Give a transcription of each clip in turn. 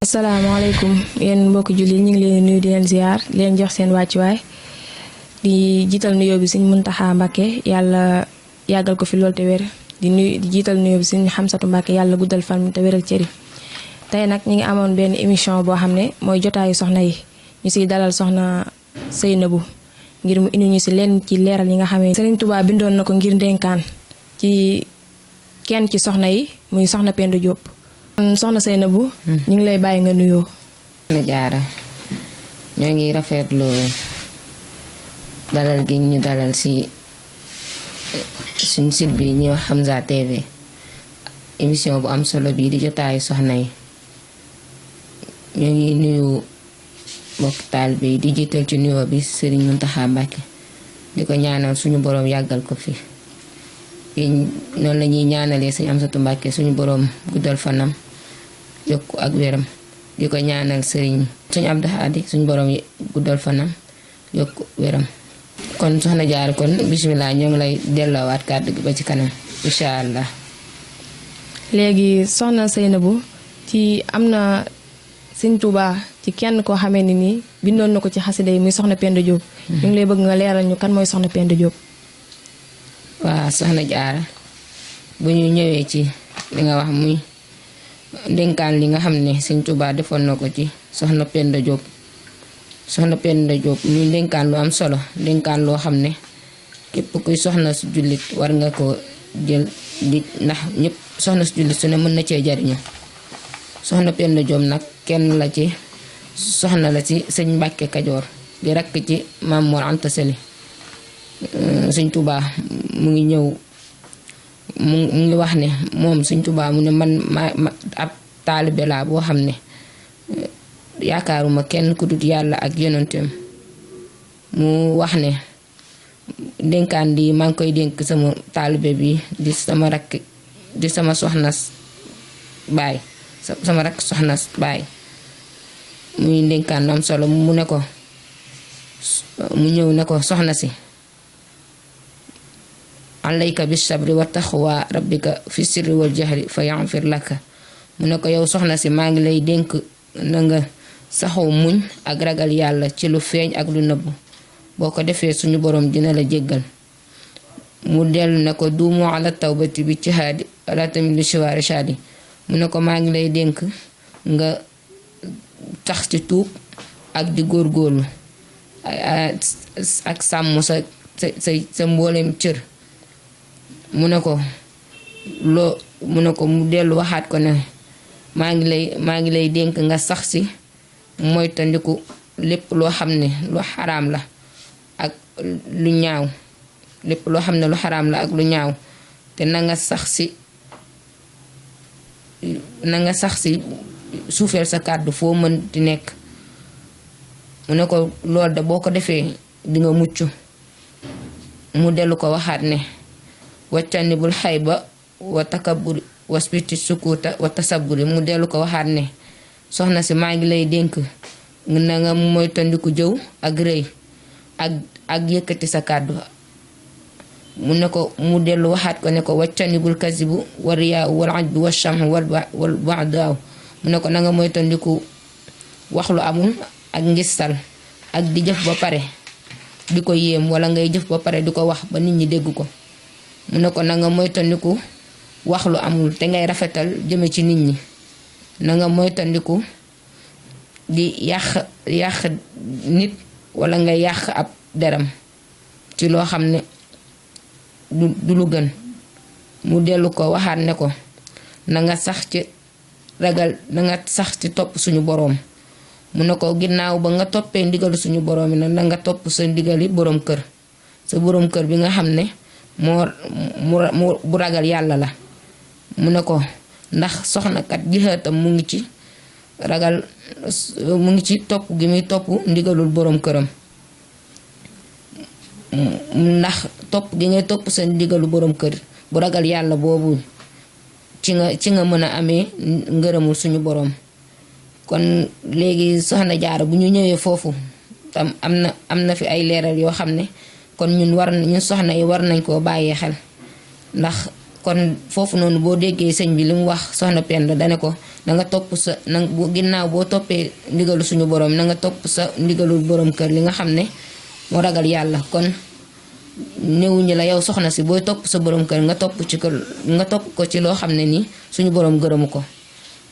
asalaamaaleykum yéen mbokki julli ñu ngi leen nuyu di leen ziar di leen jox seen wàccuwaay di jiital nuyoo bi Sëriñ Muntaxa Mbàkke yàlla yàggal ko fi lool te wér di jiital nuyoo bi Sëriñ Xamsatu Mbàkke yàlla guddal fan te wéral cëri tey nag ñi ngi amoon benn émission boo xam ne mooy jotaayu soxna yi ñu siy dalal soxna Seynabou ngir mu indi ñu si leen ci leeral yi nga xam ne Sëriñ Tuubaa bindoon na ko ngir ndénkaan ci kenn ci soxna yi muy soxna Penda Diop. soxna Seynabou ñu ngi lay bàyyi nga nuyoo. na jaara ñoo ngi rafetlu dalal gi ñu dalal si suñ site bi ñuy wax Hamza TV émission bu am solo bii di jotaayu soxna yi ñoo ngi nuyu mbokk taalibe yi di jiital ci nuyoo bi Sëriñ Muntaxa Mbàkke di ko ñaanal suñu boroom yàggal ko fi noonu la ñuy ñaanalee Sëriñ Amsatu Mbàkke suñu boroom guddal fanam yokku ak wéram di ko ñaanal suñu Abdu Xaadir suñu boroom guddal fanam yokku wéram kon soxna Jaara kon bismillah ñoo ngi lay delloowaat kàddu gi ba ci kanam incha allah. léegi soxna Seynabou ci am na Sëriñ Tuubaa ci kenn koo xamee ni nii bindoon na ko ci xasida yi muy soxna Penda Diop. ñu ngi lay bëgg nga leeral ñu kan mooy soxna Penda Diop. waaw soxna Jaara bu ñu ñëwee ci li nga wax muy ndénkaan li nga xam ne Sëriñ Tuubaa defoon na ko ci soxna Penda Diop muy ndénkaan lu am solo ndénkaan loo xam ne képp kuy soxna su jullit war nga ko jël di ndax ñëpp soxna su jullit su ne mën na cee jariñu soxna Penda Diop nag kenn la ci soxna la ci sëñ Mbàkke Kajoor di rakk ci Maam Mor Anta Sali Sëriñ Tuubaa mu ngi ñëw mu ngi wax ne moom Sëriñ Tuubaa mu ne man ma ab taalibe laa boo xam ne yaakaaruma kenn ku dut yàlla ak yonenteem mu wax ne dénkaan di maa ngi koy dénk sama taalibe bi di sama rakk di sama soxnas baay sama rakk soxnas baay muy dénkaan am solo mu ne ko mu ñëw ne ko soxna si alayka bis sabri wa taqwa rabbika fi sirri wal jahri fa yaghfir laka mu ne ko yow soxna si maa ngi lay dénk na nga saxoo muñ ak ragal yàlla ci lu feeñ ak lu nëbb boo ko defee suñu boroom dina la jéggal mu dellu ne ko duumu ala tawbati bi jihaadi wala tamit lu siwaari shaadi mu ne ko maa ngi lay dénk nga tax ci tuub ak di góorgóorlu ak sàmm sa mbooleem cër mu ne ko mu dellu waxaat ko ne maa ngi lay dénk nga sax si moytandiku lépp loo xam ne lu xaraam la ak lu ñaaw lépp loo xam ne lu xaraam la ak lu ñaaw te na nga sax si suufeel sa kàddu foo mën di nekk mu ne ko loolu de boo ko defee dinga mucc mu dellu ko waxaat ne waccanibul xayba wa takaburi waspiti sukuta wa tasaburi mu dellu ko waxaat ne soxna si maa ngi lay dénk na nga moytandiku jëw ak rëy ak yëkkati sa kàddu mu ne ko mu dellu waxaat ko ne ko waccanibul kazibu wa riyaa wal ajbu wa shamu wal baadaaw mu ne ko na nga moytandiku wax lu amul ak ngistal ak di jëf ba pare di ko yéem wala ngay jëf ba pare di ko wax ba nit ñi dégg ko mu ne ko na nga moytandiku wax lu amul te ngay rafetal jëme ci nit ñi na nga moytandiku di yàq nit wala nga yàq ab deram ci loo xam ne du lu gën mu dellu ko waxaat ne ko na nga sax ci ragal na nga sax ci topp suñu boroom mu ne ko ginnaaw ba nga toppee ndigalu suñu boroom yi nag na nga topp sa ndigali boroom kër sa boroom kër bi nga xam ne moo bu ragal yàlla la mu ne ko ndax soxnakat jihaatam mu ngi ci ragal mu ngi ci topp gi muy topp ndigalul boroom këram ndax topp gi ngay topp sa ndigalu boroom kër bu ragal yàlla boobu ci nga mën a amee ngërëmul suñu boroom kon léegi soxna Jaara bu ñu ñëwee foofu tam am na fi ay leeral yoo xam ne kon ñun soxna yi war nañ koo bàyyee xel. ndax kon foofu noonu boo déggee sëñ bi li mu wax soxna Penda dane ko na nga topp sa ginnaaw boo toppee ndigalu suñu borom na nga topp sa ndigalul borom kër li nga xam ne moo ragal yàlla. kon néewuñu la yow soxna si booy topp sa borom kër nga topp ko ci loo xam ne nii suñu borom gërëmu ko.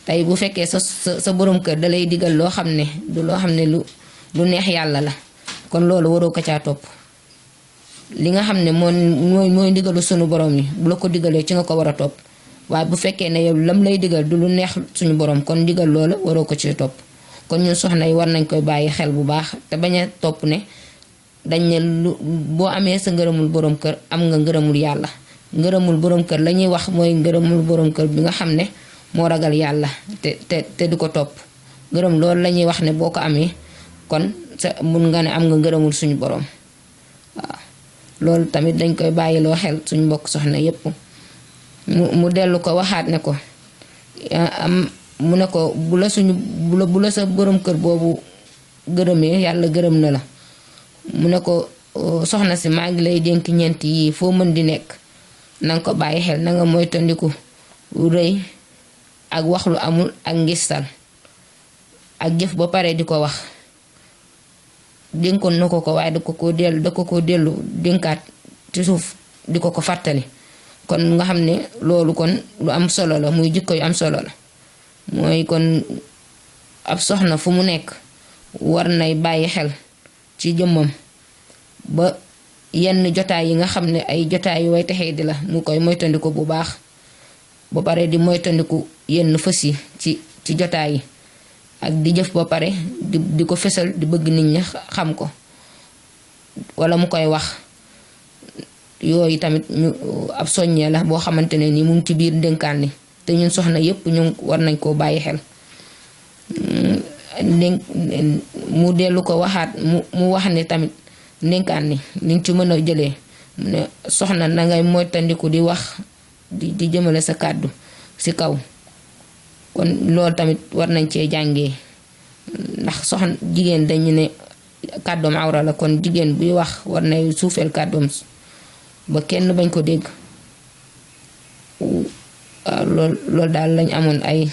tey bu fekkee sa borom kër da lay digal loo xam ne du loo xam ne lu neex yàlla la kon loolu waroo ko caa topp. li nga xam ne mooy digalu sunu borom yi bu la ko digalee ci nga ko war a topp waaye bu fekkee ne yow lam lay digal du lu neex suñu borom kon digal loola waroo ko ci topp. kon ñun soxna yi war nañ koy bàyyi xel bu baax te bañ a topp ne dañ ne boo amee sa ngërëmul borom kër am nga ngërëmul yàlla. ngërëmul borom kër la ñuy wax mooy ngërëmul borom kër bi nga xam ne moo ragal yàlla te du ko topp. ngërëm loolu la ñuy wax ne boo ko amee kon mun nga ne am nga ngërëmul suñu borom waaw. loolu tamit dañ koy bàyyiloo xel suñu mbokk soxna yépp. mu dellu ko waxaat ne ko mu ne ko bu la sa borom kër boobu gërëmee yàlla gërëm na la. mu ne ko soxna si maa ngi lay dénk ñeent yii foo mën di nekk nanga ko bàyyi xel na nga moytandiku rëy ak wax lu amul ak ngistal ak jëf ba pare di ko wax. dénkoon na ko waaye da ko dellu dénkaat ci suuf di ko fàttali. kon nga xam ne loolu kon lu am solo la muy jikko yu am solo la. mooy kon ab soxna fu mu nekk war nay bàyyi xel ci jëmmam ba yenn jotaay yi nga xam ne ay jotaay yu way texee di la mu koy moytandiku bu baax ba pare di moytandiku yenn fës yi ci jotaay yi ak di jëf ba pare di ko fesal di bëgg nit ñi xam ko wala mu koy wax. yooyu tamit ab soññee la boo xamante ne ni mu ngi ci biir ndénkaan li te ñun soxna yépp ñu war nañ koo bàyyi xel. mu dellu ko waxaat mu wax ne tamit ndénkaan li liñ ci mën a jëlee mu ne soxna na ngay moytandiku di wax di jëmale sa kàddu ci kaw. kon loolu tamit war nañ cee jàngee ndax soxna jigéen dañu ne kàddoom awra la kon jigéen buy wax war nay suufeel kàddoom ba kenn bañ ko dégg. waaw loolu daal lañ amoon ay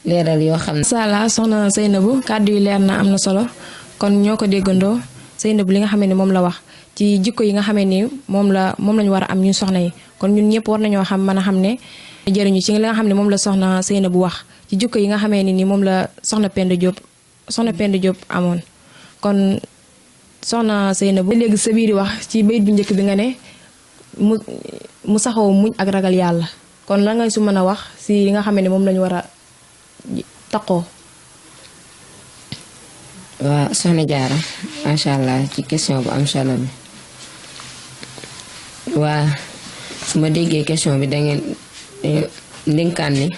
leeral yoo xam ne. sala soxna Seynabou kàddu yi leer na am na solo kon ñoo ko déggandoo Seynabou li nga xamee ni moom la wax ci jikko yi nga xamee ni moom lañu war a am ñun soxna yi kon ñun ñëpp war nañoo mën a xam ne jëriñu ci li nga xam ne moom la soxna Seynabou wax ci jikko yi nga xamee ni moom la soxna Penda Diop amoon. kon soxna Seynabou léegi sa biir wax ci bayit bu njëkk bi nga ne mu saxoo muñ ak ragal yàlla kon la ngay su mën a wax si li nga xam ne moom lañu war a taqoo. waa soxna Jaara macha allah ci question bu am solo bi. waa su ma déggee question bi dangeen ndénkaan ni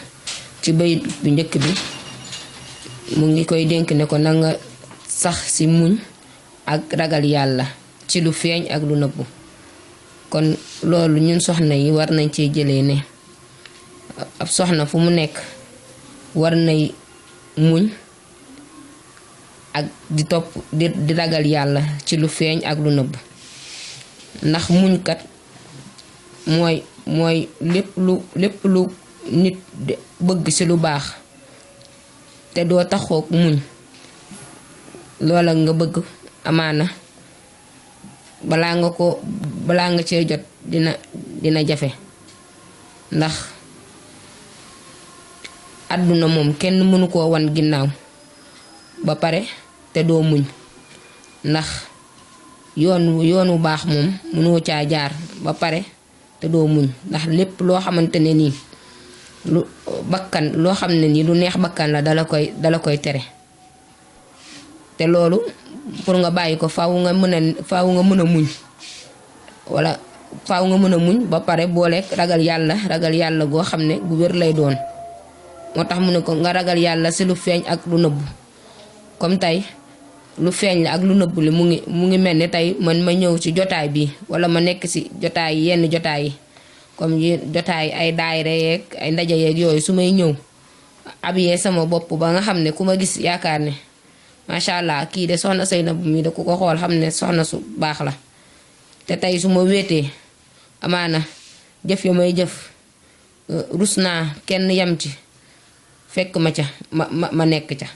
ci bayit bu njëkk bi mu ngi koy dénk ne ko na nga sax ci muñ ak ragal yàlla ci lu feeñ ak lu nëbbu. kon loolu ñun soxna yi war nañ cee jëlee ne ab soxna fu mu nekk war nay muñ ak di topp di ragal yàlla ci lu feeñ ak lu nëbb. ndax muñkat mooy lépp lu nit bëgg ci lu baax te doo taxook muñ loola nga bëgg amaana balaa nga cee jot dina jafe. ndax àdduna moom kenn mënu koo wan ginnaaw ba pare te doo muñ. ndax yoonu baax moom mënoo caa jaar ba pare te doo muñ. ndax lépp loo xamante ne nii loo xam ne nii lu neex bakkan la dala koy tere. te loolu pour nga bàyyi ko faaw nga mën a muñ wala faaw nga mën a muñ ba pare booleek ragal yàlla goo xam ne gu wér lay doon. moo tax mu ne ko nga ragal yàlla ci lu feeñ ak lu nëbbu. comme tey lu feeñ la ak lu nëbbu li mu ngi mel ni tey man ma ñëw ci jotaay bi wala ma nekk ci yenn jotaay yi comme jotaay ay daayira yeeg ay ndaje yeeg yooyu su may ñëw ab yee sama bopp ba nga xam ne ku ma gis yaakaar ne macha allah kii de soxna Seynabou mi da ku ko xool xam ne soxna su baax la te tey su ma wéetee amaana jëf ya may jëf rus naa kenn yam ci fekk ma ca ma nekk ca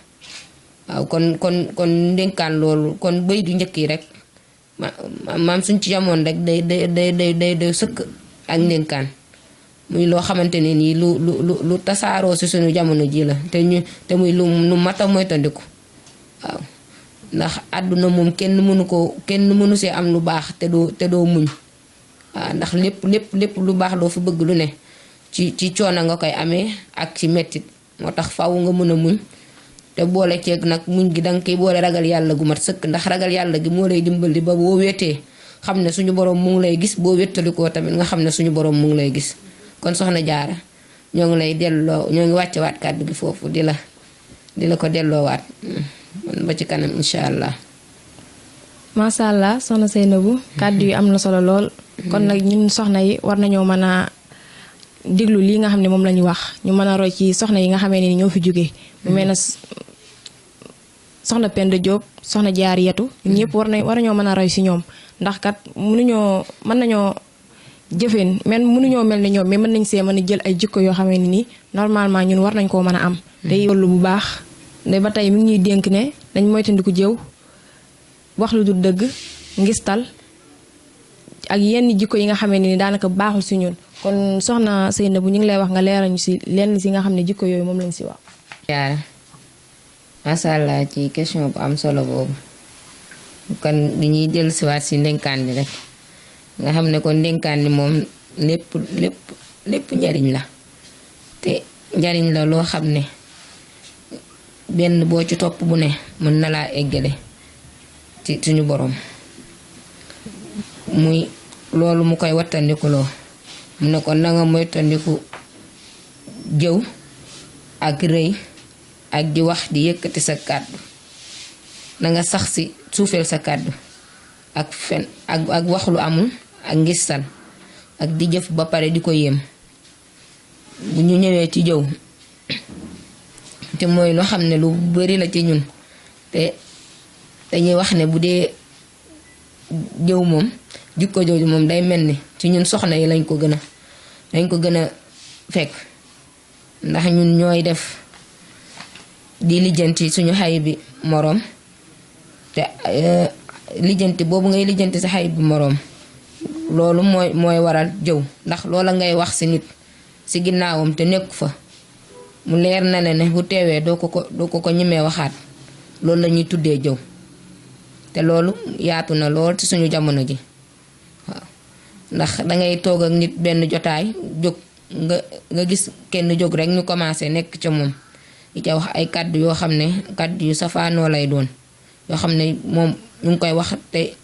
waaw kon ndénkaan loolu kon bëy du njëkk yi rek maam suñ ci yamoon rek day sëkk ak ndénkaan muy loo xamante ne nii lu tasaaroo si suñu jamono ji la te muy lu mat a moytandiku waaw ndax àdduna moom kenn mënu see am lu baax te doo muñ waaw ndax lépp lu baax loo fi bëgg lu ne ci coono nga koy amee ak ci mettit moo tax faw nga mën a muñ te boole ceeg nag muñ gi danga koy boole ragal yàlla gu mat sëkk ndax ragal yàlla gi moo lay dimbali ba boo wéetee xam ne suñu borom mu ngi lay gis boo wéttalikoo tamit nga xam ne suñu borom mu ngi lay gis kon soxna Jaara ñoo ngi lay delloo ñoo ngi wàccewaat kàddu gi foofu di la ko delloowaat ba ci kanam incha allah. macha allah soxna Seynabou kàddu yi am na solo lool. kon nag ñun soxna yi war nañoo mën a déglu lii nga xam ne moom la ñu wax ñu mën a roy ci soxna yi nga xamee ne ñoo fi jógee. mu mel ne soxna Penda Diop soxna Jaariyatu ñun ñëpp war nañoo mën a roy si ñoom ndax kat mën nañoo jëfeen men mënuñoo mel ni ñoom mais mën nañ see mën a jël ay jikko yoo xamee ne nii normalement ñun war nañ koo mën a am. day yollu bu baax. ne ba tey mi ngi ñuy dénk ne dañ moytandiku jëw wax lu dul dëgg ngistal ak yenn jikko yi nga xamee ne ni daanaka baaxul si ñun kon soxna Seynabou ñu ngi lay wax nga leeral ñu si lenn si nga xam ne jikko yooyu moom lañ si wax. Jaara macha allah ci question bu am solo boobu kon li ñuy dellusiwaat si ndénkaan li rek nga xam ne kon ndénkaan li moom lépp njariñ la te njariñ la loo xam ne benn boo ci topp bu ne mën na laa eggale ci suñu borom muy loolu mu koy wattandikuloo mu ne ko nanga moytandiku jëw ak rëy ak di wax di yëkkati sa kàddu nanga sax si suufeel sa kàddu ak fen ak wax lu amul ak ngistal ak di jëf ba pare di ko yéem bu ñu ñëwee ci jëw te mooy loo xam ne lu bari la ci ñun te dañuy wax ne bu dee jëw moom jikko jooju moom day mel ni ci ñun soxna yi lañ ko gën a fekk ndax ñun ñooy def di lijjanti suñu xay bi moroom te lijjanti boobu ngay lijjanti sa xay bi moroom loolu mooy waral jëw ndax loola ngay wax si nit si ginnaawam te nekku fa mu leer na ne bu teewee doo ko ñemee waxaat loolu la ñuy tuddee jëw te loolu yaatu na lool ci suñu jamono ji waaw ndax dangay toog ak nit benn jotaay jóg nga gis kenn jóg rek ñu commencé nekk ca moom di ca wax ay kàddu yoo xam ne kàddu yu safaanoo lay doon yoo xam ne moom ñu ngi koy wax te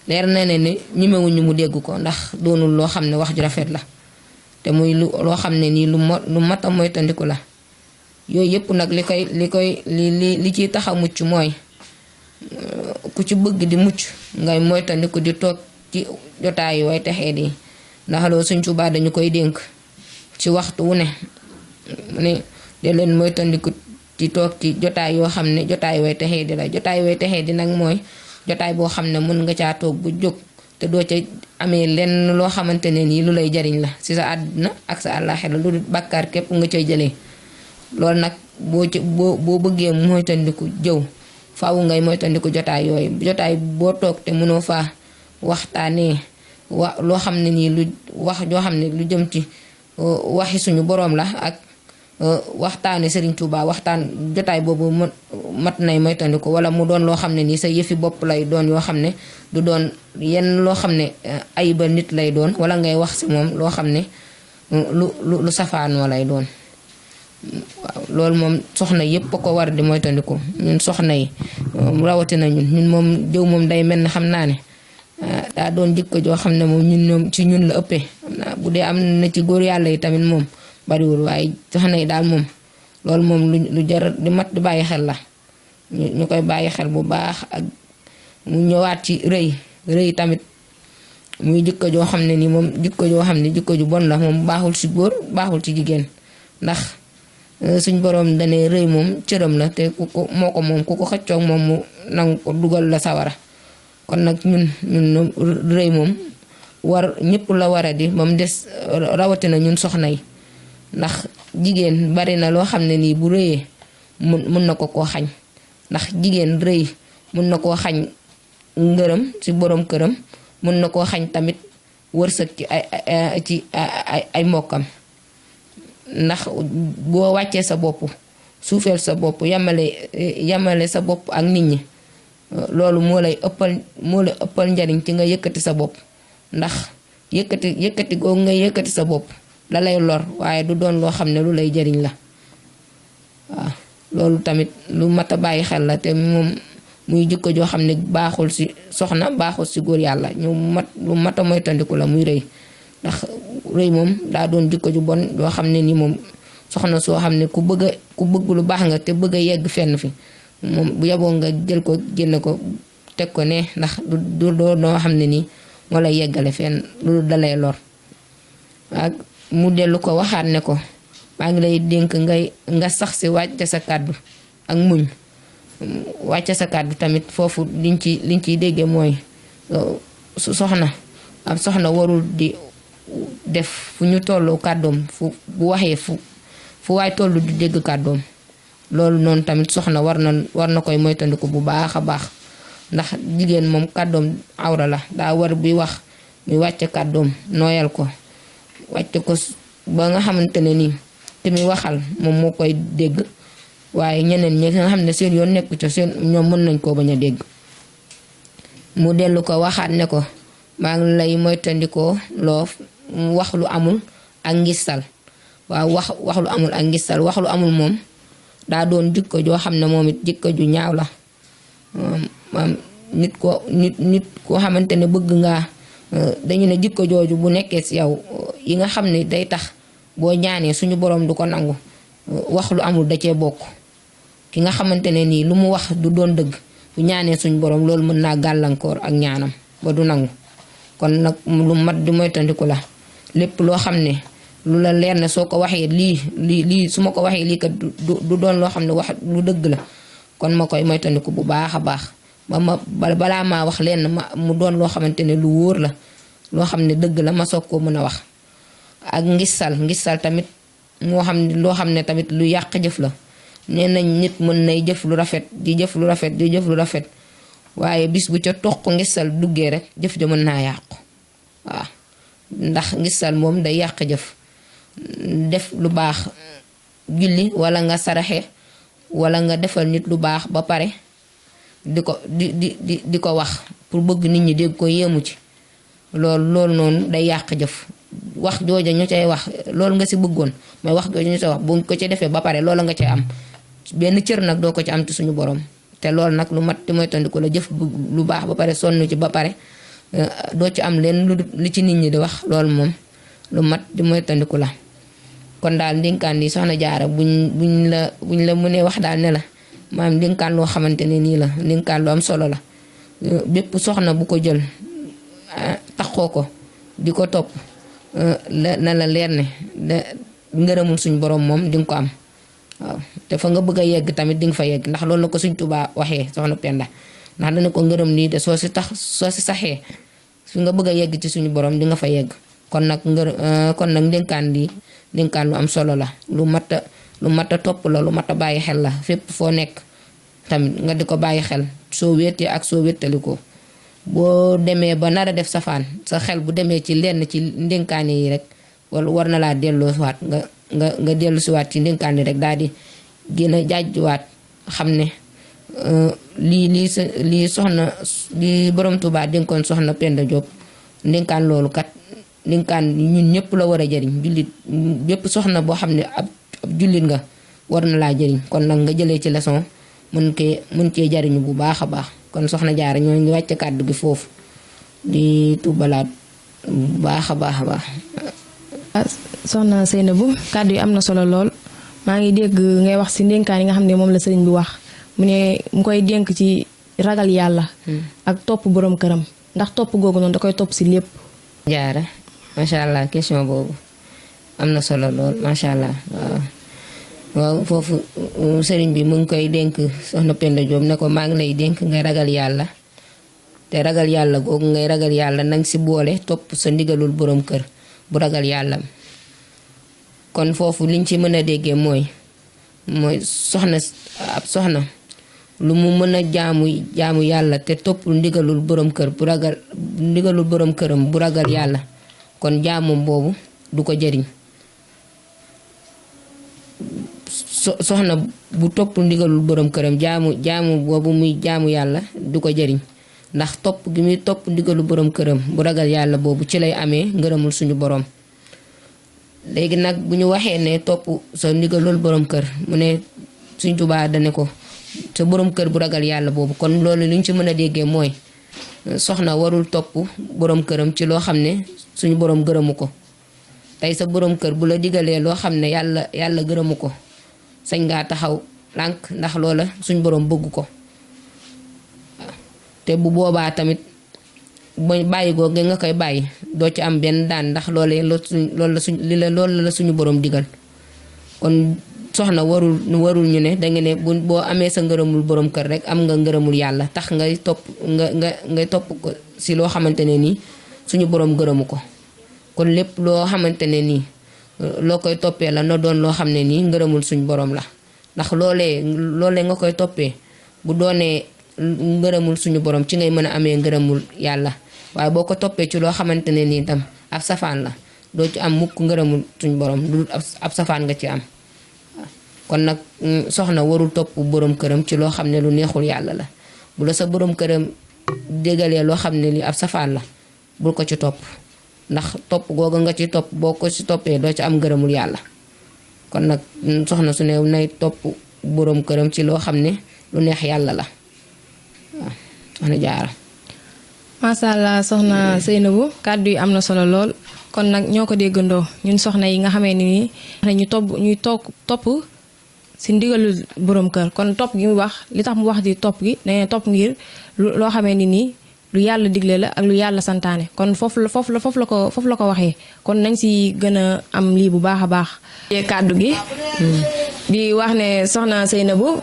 leer na ne ñemewuñu mu dégg ko ndax doonul loo xam ne wax ju rafet la te muy loo xam ne nii lu mat a moytandiku la yooyu yëpp nag li ciy tax a mucc mooy ku ci bëgg di mucc ngay moytandiku di toog ci jotaay way texee di ndax loolu Sëñ Tuubaa dañu koy dénk ci waxtu wu ne mu ne de leen moytandiku di toog ci jotaay yoo xam ne jotaay way texee di la jotaay way texee di nag mooy jotaay boo xam ne mën nga caa toog bu jóg te doo ca amee lenn loo xamante ne nii lu lay jariñ la ci sa àdduna ak sa àllaaxira lu dul bàkkaar képp nga cay jëlee loolu nag boo bëggee moytandiku jëw faaw ngay moytandiku jotaay yooyu jotaay boo toog te mënoo faa waxtaanee loo xam ne nii lu wax joo xam ne lu jëm ci waxi suñu boroom la ak waxtaane Serigne Touba waxtaan jotaay boobu mat nay moytandiku wala mu doon loo xam ne nii sa yëfi bopp lay doon yoo xam ne du doon yenn loo xam ne ayiba nit lay doon wala ngay wax si moom loo xam ne lu safaanoo lay doon waaw loolu moom soxna yépp a ko war di moytandiku ñun soxna yi rawatina ñun moom jëw moom day mel ne xam naa ne daa doon jikko joo xam ne moom ñun ci ñun la ëppee bu dee am na ci góor yàlla yi tamit moom bariwul waaye soxna yi daal moom loolu moom lu jar di mat di bàyyi xel la ñu koy bàyyi xel bu baax ak mu ñëwaat ci rëy tamit muy jikko joo xam ne ni moom jikko joo xam ne jikko ju bon la moom baaxul ci góor baaxul ci jigéen ndax suñ borom dane rëy moom cëram la te ku ko moo ko moom ku ko xëccoog moom mu nangu ko dugal la sawara kon nag ñun rëy moom war ñëpp la war a di ba mu des rawatina ñun soxna yi ndax jigéen bari na loo xam ne nii bu rëyee mun na ko koo xañ ndax jigéen rëy mun na koo xañ ngërëm ci borom këram mun na koo xañ tamit wërsëg ci ay mbokkam ndax boo wàccee sa bopp suufeel sa bopp yamale sa bopp ak nit ñi loolu moo lay ëppal njariñ ci nga yëkkati sa bopp ndax yëkkati googu nga yëkkati sa bopp la lay lor waaye du doon loo xam ne lu lay jariñ la waaw loolu tamit lu mat a bàyyi xel la te moom muy jikko joo xam ne baaxul ci soxna baaxul ci góor yàlla lu mat a moytandiku la muy rëy ndax rëy moom daa doon jikko ju bon yoo xam ne ni moom soxna soo xam ne ku bëgg lu baax nga te bëgg a yegg fenn fi moom bu yaboo nga jël ko génne ko teg ko ne ndax du doo xam ne nii moo lay yeggale fenn lu dalay lor ak mu dellu ko waxaat ne ko maa ngi lay dénk nga sax ci wàcce sa kàddu ak muñ wàcce sa kàddu tamit foofu liñ ciy déggee mooy su soxna warul di def fu ñu tollu kàddoom fu bu waxee fu waay tollu di dégg kàddoom loolu noonu tamit soxna war na koy moytandiku bu baax a baax ndax jigéen moom kàddoom awra la daa war buy wax muy wàcce kàddoom nooyal ko wàcce ko ba nga xamante ne nii te muy waxal moom moo koy dégg waaye ñeneen ñi nga xam ne seen yoon nekku ca seen ñoom mën nañ koo bañ a dégg mu dellu ko waxaat ne ko maa ngi lay moytandikoo loo wax lu amul ak ngistal waaw wax lu amul ak ngistal wax lu amul moom daa doon jikko joo xam ne moom it jikko ju ñaaw la nit koo xamante ne bëgg ngaa dañu ne jikko jooju bu nekkee ci yow yi nga xam ne day tax boo ñaanee suñu borom du ko nangu wax lu amul da cee bokk ki nga xamante ne nii lu mu wax du doon dëgg bu ñaanee suñu borom loolu mën naa gàllankoor ak ñaanam ba du nangu kon nag lu mat di moytandiku la lépp loo xam ne lu la leer ne soo ko waxee lii su ma ko waxee lii kat du doon loo xam ne wax lu dëgg la kon ma koy moytandiku bu baax a baax balaa maa wax leen mu doon loo xamante ne lu wóor la loo xam ne dëgg la ma soog koo mën a wax ak ngistal tamit moo xam ne loo xam ne tamit lu yàq jëf la nee nañ nit mën nay jëf lu rafet di jëf lu rafet waaye bis bu ca toq ngistal duggee rek jëf ja mën naa yàqu waaw ndax ngistal moom day yàq jëf def lu baax julli wala nga saraxe wala nga defal nit lu baax ba pare di ko wax pour bëgg nit ñi dégg ko yéemu ci loolu noonu day yàq jëf wax jooja ñu cay wax loolu nga ci bëggoon mooy wax jooja ñu cay wax bu ko ci defee ba pare loola nga cay am benn cër nag doo ko ci am ci suñu borom te loolu nag lu mat di moytandiku la jëf lu baax ba pare sonn ci ba pare doo ci am leen li ci nit ñi di wax loolu moom lu mat di moytandiku la kon daal ndénkaan yi soxna Jaara buñ la mënee wax daal ne la maam ndénkaan loo xamante ne nii la ndénkaan lu am solo la bépp soxna bu ko jël taxoo ko di ko topp na la leer ne ngërëmul suñ borom moom di nga ko am waaw te fa nga bëgg a yegg tamit di nga fa yegg ndax loolu la ko suñ Tuubaa waxee soxna Penda ndax dana ko ngërëm lii de soo si saxee fi nga bëgg a yegg ci suñu borom di nga fa yegg kon nag ndénkaan lii ndénkaan lu am solo la lu mat a topp la lu mat a bàyyi xel la fépp foo nekk tamit nga di ko bàyyi xel soo wéetee ak soo wéttalikoo boo demee ba nar a def safaan sa xel bu demee ci lenn ci ndénkaane yi rek wala war na laa delloo waat nga dellu si waat ci ndénkaane rek daal di gën a jaajjuwaat xam ne lii soxna li borom Tuubaa dénkoon soxna Penda Diop ndénkaan loolu kat ndénkaan ñun ñëpp la war a jëriñ jullit bépp soxna boo xam ne ab jullit nga war na laa jëriñ kon nag nga jëlee ci leçon mën cee jariñu bu baax a baax kon soxna Jaara ñoo ngi wàcce kàddu gi foofu di tuubalaat bu baax a baax. soxna Seynabou kàddu yi am na solo lool maa ngi dégg ngay wax ci ndénkaan yi nga xam ne moom la sëriñ bi wax mu ne mu koy dénk ci ragal yàlla ak topp borom këram ndax topp googu noonu da koy topp ci lépp. Jaara macha allah question boobu am na solo lool macha allah waaw waaw foofu sëriñ bi mu ngi koy dénk soxna Penda Diop ne ko maa ngi lay dénk ngay ragal yàlla te ragal yàlla googu ngay ragal yàlla nang si boole topp sa ndigalul borom kër bu ragal yàlla. kon foofu liñ ci mën a déggee mooy soxna lu mu mën a jaamu yàlla te topp ndigalul borom kër ndigalul borom këram bu ragal yàlla kon jaamum boobu du ko jëriñ. soxna bu topp ndigalul borom këram jaamu boobu muy jaamu yàlla du ko jëriñ ndax topp gi muy topp ndigalul borom këram bu ragal yàlla boobu ci lay amee ngërëmul suñu borom. léegi nag bu ñu waxee ne topp sa ndigalul borom kër mu ne Sëñ Tuubaa dane ko sa borom kër bu ragal yàlla boobu kon loolu li ñu ci mën a déggee mooy soxna warul topp borom këram ci loo xam ne suñu borom gërëmu ko. tey sa borom kër bu la digalee loo xam ne yàlla gërëmu ko sañ ngaa taxaw lànk ndax loola suñ borom bëgg ko. te bu boobaa tamit bàyyi googu nga koy bàyyi doo ci am benn daan ndax loolu la suñu borom digal. kon soxna warul ñu ne danga ne boo amee sa ngërëmul borom kër rek am nga ngërëmul yàlla tax ngay topp ko si loo xamante ne nii suñu borom gërëmu ko. kon lépp loo xamante ne nii loo koy toppee la na doon loo xam ne nii ngërëmul suñ borom la ndax loolee nga koy toppee bu doonee ngërëmul suñu borom ci ngay mën a amee ngërëmul yàlla. waaye boo ko toppee ci loo xamante ne nii tam ab safaan la doo ci am mukk ngërëmul suñu borom du ab safaan nga ci am. kon nag soxna warul topp borom këram ci loo xam ne lu neexul yàlla la bu la sa borom këram dégalee loo xam ne li ab safaan la bul ko ci topp ndax topp googa nga ci topp boo ko ci toppee doo ci am ngërëmul yàlla. kon nag soxna su ne nay topp borom këram ci loo xam ne lu neex yàlla la waaw soxna Jaara. macha allah soxna Seynabou kàddu yi am na solo lool kon nag ñoo ko déggandoo ñun soxna yi nga xamee ni ñuy topp si ndigalul borom kër kon topp gi mu wax li tax mu wax di topp gi nee topp ngir loo xamee ni nii lu yàlla digle la ak lu yàlla santaane kon foofu la ko waxee kon nañ si gën a am lii bu baax a baax. kàddu gi di wax ne soxna Seynabou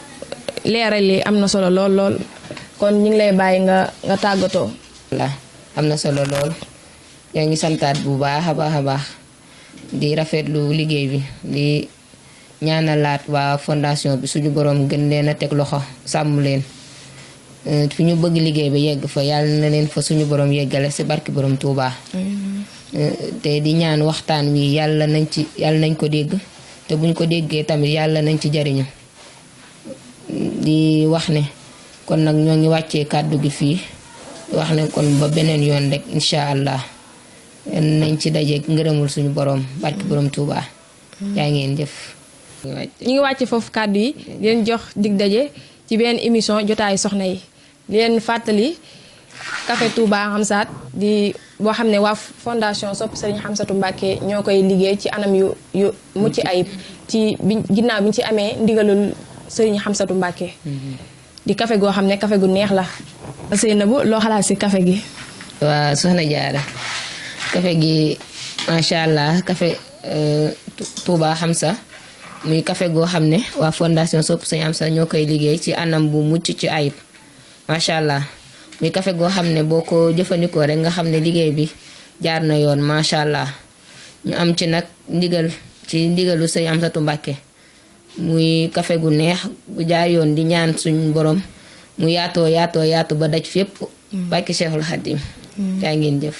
leeral li am na solo lool kon ñu ngi lay bàyyi nga tàggatoo. voilà am na solo lool yaa ngi santaat bu baax a baax di rafetlu liggéey bi di ñaanalaat waa fondation bi suñu borom gën leen a teg loxo sàmm leen fi ñu bëgg liggéey bi yegg fa yàlla na leen fa suñu borom yeggale si barki borom Touba. te di ñaan waxtaan wi yàlla nañ ko dégg te buñ ko déggee tamit yàlla nañ ci jariñu di wax ne kon nag ñoo ngi wàccee kàddu gi fii wax ne kon ba beneen yoon rek incha allah nañ ci dajeeg ngërëmul suñu borom barki borom Touba. yaa ngeen jëf. ñu ngi wàcce foofu kàddu yi di leen jox dig daje ci benn émission jotaayu soxna yi di leen fàttali Café Touba Hamzat di boo xam ne waa fondation Sopp Serigne Hamsatou Mbacké ñoo koy liggéey ci anam yu mucc ayib ci ginnaaw bi ñu ci amee ndigalul Serigne Hamsatou Mbacké di café goo xam ne café gu neex la. Seynabou loo xalaat si café gi. waa soxna Jaara café gi macha allah café Touba Hamza muy café goo xam ne waa fondation Sopp Serigne Hamza ñoo koy liggéey ci anam bu mucc ci ayib macha allah muy café goo xam ne boo ko jëfandikoo rek nga xam ne liggéey bi jaar na yoon macha allah ñu am ci nag ndigalu Serigne Hamsatou Mbacké muy café gu neex bu jaar yoon di ñaan suñ borom mu yaatu ba daj fépp. barke Cheikhul Khadim. yaa ngeen jëf.